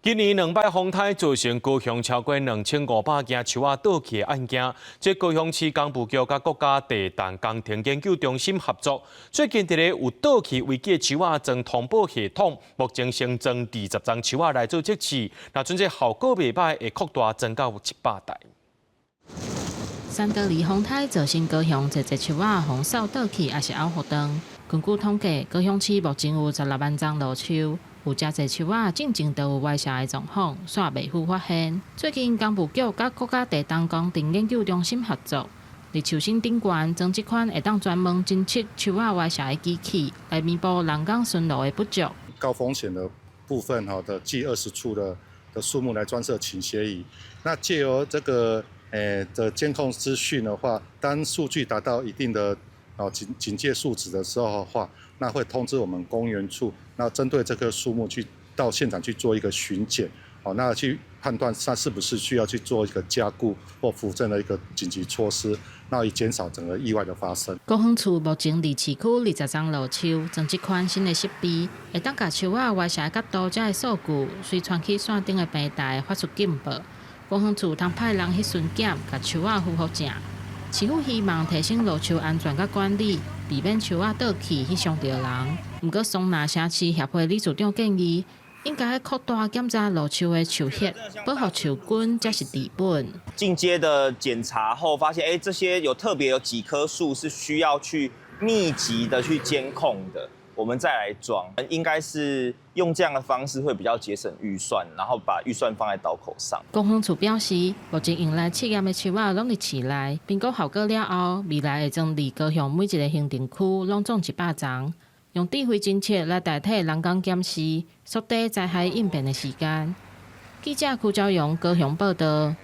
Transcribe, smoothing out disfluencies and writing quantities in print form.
今年兩擺風颱造成高雄超過2500件樹仔倒去的案件，這高雄市工部局佮國家地震工程研究中心合作，最近佇咧有倒去危機的樹仔裝通報系統，目前先裝20叢樹仔來做測試，若準這效果袂䆀，會擴大裝到100台。三多利風颱造成高雄濟濟樹仔予掃倒去，抑是拗予斷。根據統計，高雄市目前有16萬叢老樹，有誠濟樹仔進前就有歪斜的狀況，煞袂赴發現。最近工部局佮國家地震工程研究中心合作，佇樹身頂懸裝這款會當專門偵測樹仔歪斜的機器，來彌補人工巡邏的不足。高風險的部分，哈的計20處的樹木來裝設傾斜儀。那借由這個的監控資訊的話，當數據達到一定的警戒數值的時候的話，那會通知我們公園處，那針對這棵樹木去到現場去做一個巡檢，好，那去判斷它是不是需要去做一個加固或扶正的一個緊急措施，那以減少整個意外的發生。公園處目前佇市區20叢老樹裝這款新的設備，會當共樹仔歪斜角度這的數據，隨傳去線頂的平台發出警報。公園處通派人去巡檢，共樹仔扶予正。市府希望提升老樹安全佮管理，避免樹仔倒去去傷著人。毋過桑拿城市協會理事長建議，應該擴大檢查老樹的樹葉，保護樹根才是治本。進階的檢查後發現，這些有特別有幾棵樹是需要去密集的去監控的，我們再來裝，應該是用這樣的方式會比較節省預算，然後把預算放在刀口上。公園處表示，目前用來試驗的樹仔攏佇市內，評估效果了後，未來會將佇高雄每一個行政區攏種100叢，用智慧偵測來代替人工檢視，縮短災害應變的時間。記者柯昭陽高雄報道。